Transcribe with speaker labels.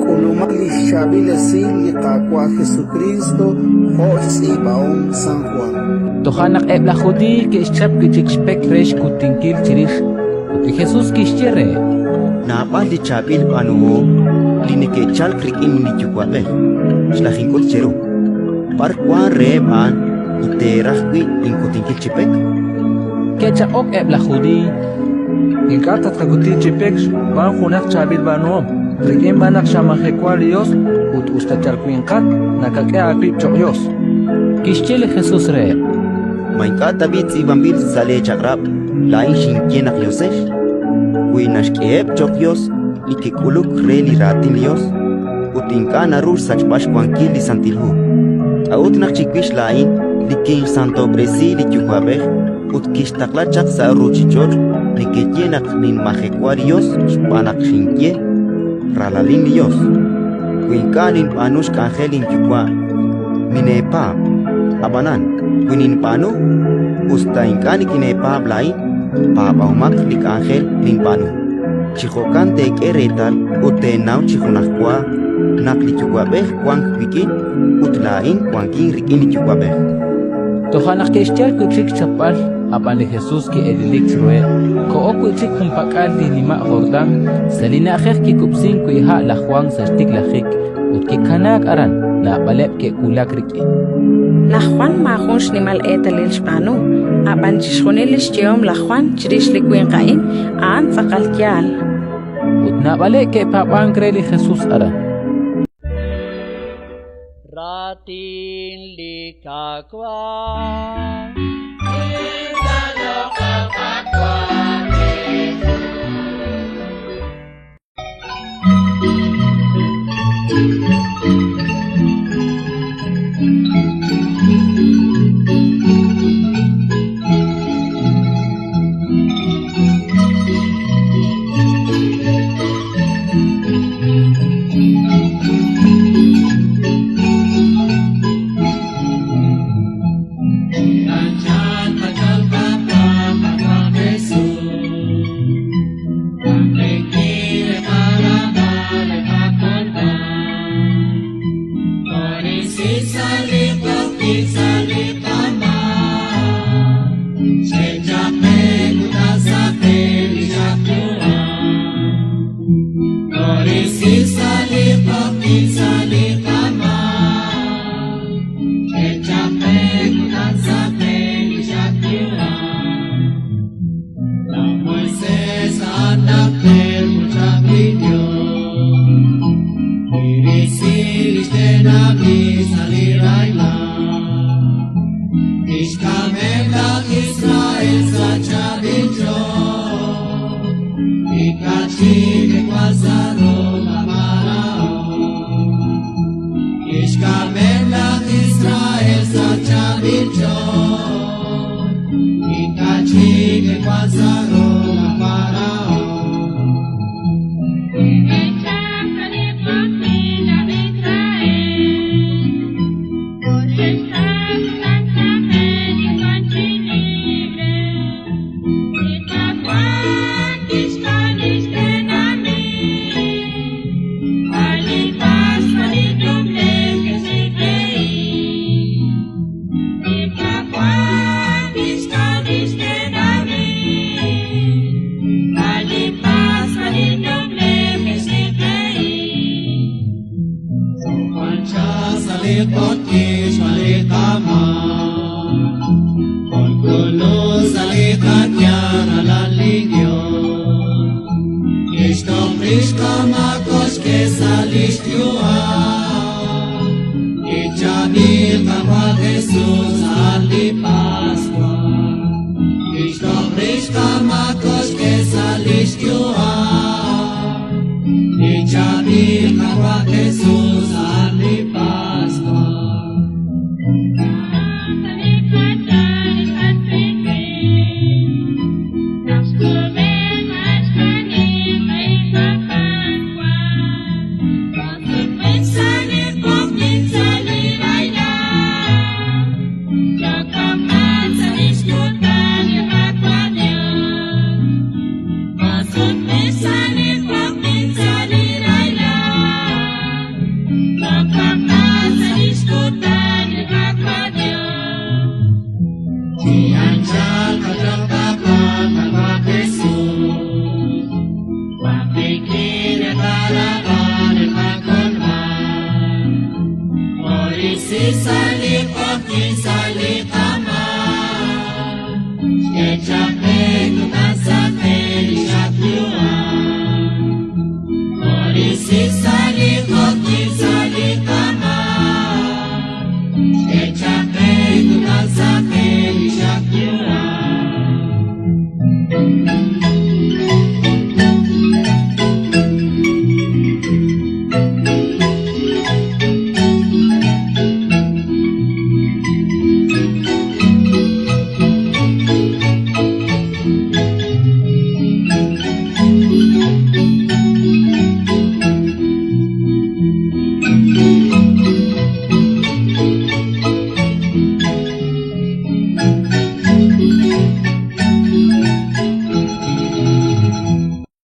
Speaker 1: K'ulumaq li xChaab'il Esil li Qaawa' Jesukriist jo' xtz'iib'ahom San Jwan.
Speaker 2: Toja' naq eb' laj Judiiy ke'xchap wi' chik xpek re xkutinkil chirix, ut li Jesus kixye reheb':
Speaker 3: Naab'al li chaab'il b'aanuhom li neke'chalk rik'in li Yuwa'b'ej xlajink'ut cheru. B'ar wank reheb' a'an li teeraj wi' inkutinkil chi pek?
Speaker 2: Ke'chaq'ok eb' laj Judiiy:
Speaker 4: Ink'a' tatqakuti chi pek xb'aan junaq chaab'il b'aanuhom, rik'in b'an naq xamajewa li Yos ut us ta yal winqat, nakak'e aawib' cho'q Yos.
Speaker 2: Kixye li Jesus reheb':
Speaker 3: Ma ink'a' tab'i' tz'iib'anb'il sa' leechaq'rab' laa'in xinye naq yosex? Wi naxk'eheb' cho'q yos li ke'k'uluk re li Raatin li Yos ut ink'a' naru xsachb'al xwankil li Santil Hu, k'a'ut naq chiwix laa'in li kinxsantob'resi li Yuwa'b'ej ut kixtaqla chaq sa' ruuchich'och' nekeye naq ninmajewa li Yos xb'aan naq xinye: Ralalin li Yos? Wi ink'a' ninb'aanu xk'anjel linYuwa', mineepaab'. Ab'anan wi ninb'aanu, us ta ink'a' nikineepaab' laa'in, paab'ahomaq li k'anjel ninb'aanu. Chi jo'kan teek'e reetal ut teenaw chi junajwa naq li Yuwa'b'ej wank wik'in ut laa'in wankin rik'in li Yuwa'b'ej.
Speaker 2: Toja' naq ke'xyal wi' chik xchapb'al, ab'an li Jesus ki'elelik chiruheb', koho wi' chik junpak'al li nima' Jordán, sa' li na'ajej kikub'sink wi' ha' laj Jwan sa' xtiklajik, ut kikanaak aran. Naab'aleb' ke'wulak rik'in.
Speaker 5: Laj Jwan maajun xnimal eetalil xb'aanu, ab'an chixjunil li xyehom laj Jwan chirix li winq a'in, a'an tz'aqal yaal.
Speaker 2: Ut naab'aleb' ke'paab'ank re li Jesus aran.
Speaker 6: Raatin li Qaawa'.
Speaker 7: This is